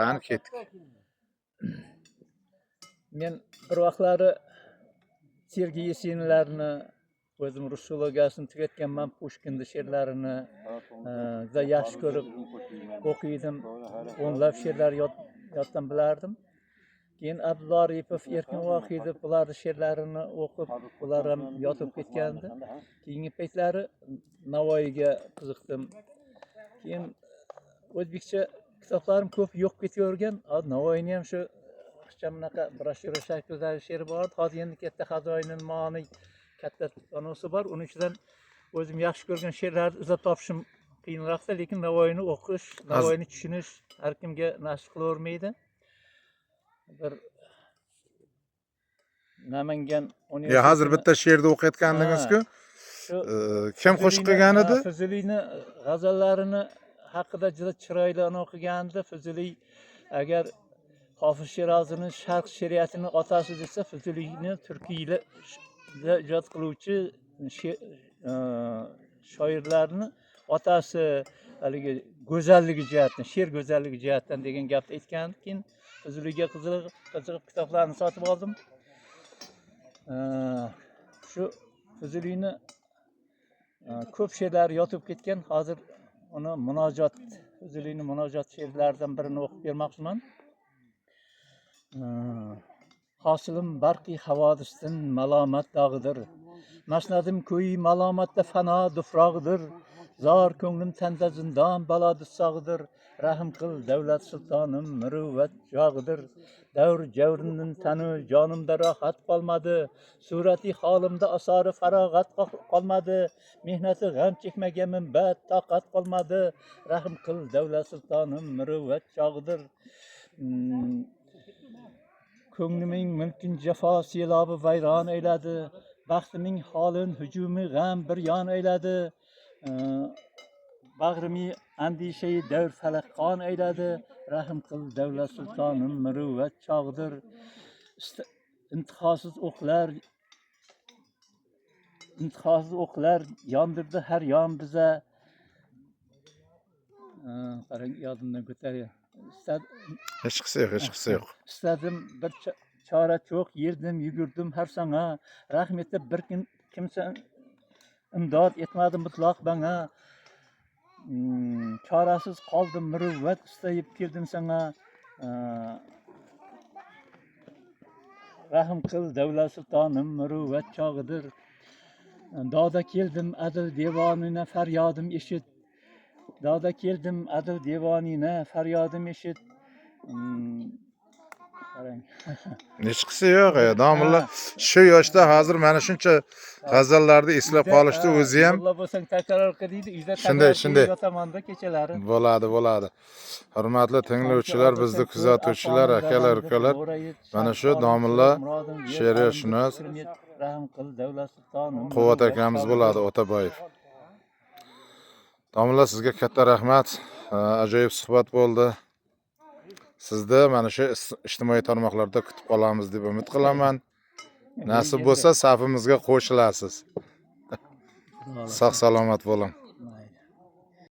Qani, ketdik. Men bir vaqtlari Sergey Yeseninlarni, o'zim rus filologiyasini tugatganman, Pushkinni she'rlarini juda yaxshi ko'rib o'qiydim. O'nlab she'rlar yoddan bilardim. Keyin Abdulla Aripov, Erkin Vohidov, bularni she'rlarini o'qib, ular ham yotib ketgandi. Keyingi paytlari Navoiyga qiziqdim. Keyin o'zbekcha kitoblarim ko'p yo'q ketavergan. Hozir Navoiyni ham shu qisqa bunaqa broshyura shaklidagi she'ri bor edi. Hozir endi katta Xazoinul Maoni katta anosi bor. Uning ichidan o'zim yaxshi ko'rgan she'rlarni izlab topishim qiyinroqda, lekin Navoiyni o'qish, Navoiyni tushunish har kimga nasib qilavermaydi. Bir Namangan Ya, hozir universitetini bitta she'rni o'qiyotgandingiz-ku. Shu Kim qo'shiq qilgan edi? Ha, Fuzuliyni g'azallarini haqida juda chiroyli o'qigandi. Fuzuliy agar Hofiz Sherozini sharq she'riyatini otasi desa, Fuzuliyni turkiylar ijod qiluvchi shoirlarni otasi, haligi go'zalligi jihatdan, she'r go'zalligi jihatdan degan gapni aytgandi. Keyin Fuzuliyga qiziqib kitoblarni sotib oldim. Shu Fuzuliyni ko'p she'rlari yotib ketgan. Hozir uni munojot, Fuzuliyni munojot she'rlaridan birini o'qib bermoqchiman. Hosilim barqi havodisdan malomat dog'idir. Masnadim ko'yi malomatda fano dufrog'idir. Zor ko'nglim tanda zindon balo dussog'idir. Rahm qil, davlat sultonim, muruvvat jog'idir. Davr javrining tanu jonimda rohat qolmadi. Surati holimda asori farog'at qolmadi. Mehnati g'am chekmaganmin bad toqat qolmadi. Rahm qil, davlat sultonim, muruvvat chog'idir. Ko'ngliming mulkin jafo selobi vayron ayladi. Baxtiming holin hujumi g'am bir yon ayladi. Bag'rimi andishay davr falak qon ayladi. Rahm qil, davlat sultonim, muruvvat chog'idir. Intihosiz o'qlar yondirdi har yon biza. Qarang, yodimdan ko'taryapti. Hech qisi yo'q, hech qisi yo'q. Istadim bir chora cho'q yerdim, yugurdim har sanga. Rahm etib bir kim kimsa imdod etmadi mutlaq banga. Chorasiz qoldim, muruvvat istayib keldim sanga. Rahm qil, davlat sultonim, muruvvat chog'idir. Doda keldim adl devonina, faryodim eshit. Doda keldim adl devonina, faryodim eshit. Qarang. Hech qisi yo'q, ya, domilla shu yoshda hozir mana shuncha g'azallarni eslab qolishdi o'zi ham. Mulla bo'lsang, takror qil deydi, uyda Shunday, takror qilib shunday. yotamanda kechalari. Bo'ladi, bo'ladi. Hurmatli tinglovchilar, bizni kuzatuvchilar, akalar, ukalar, mana shu domilla she'riyashunos Rahm qil, davlat sultonim, Quvvat akamiz bo'ladi, Otaboyev. Domilla, sizga katta rahmat. Ajoyib suhbat bo'ldi. Sizni mana shu ijtimoiy tarmoqlarda kutib qolamiz deb umid qilaman. Nasib bo'lsa, safimizga qo'shilasiz. Sog' salomat bo'ling.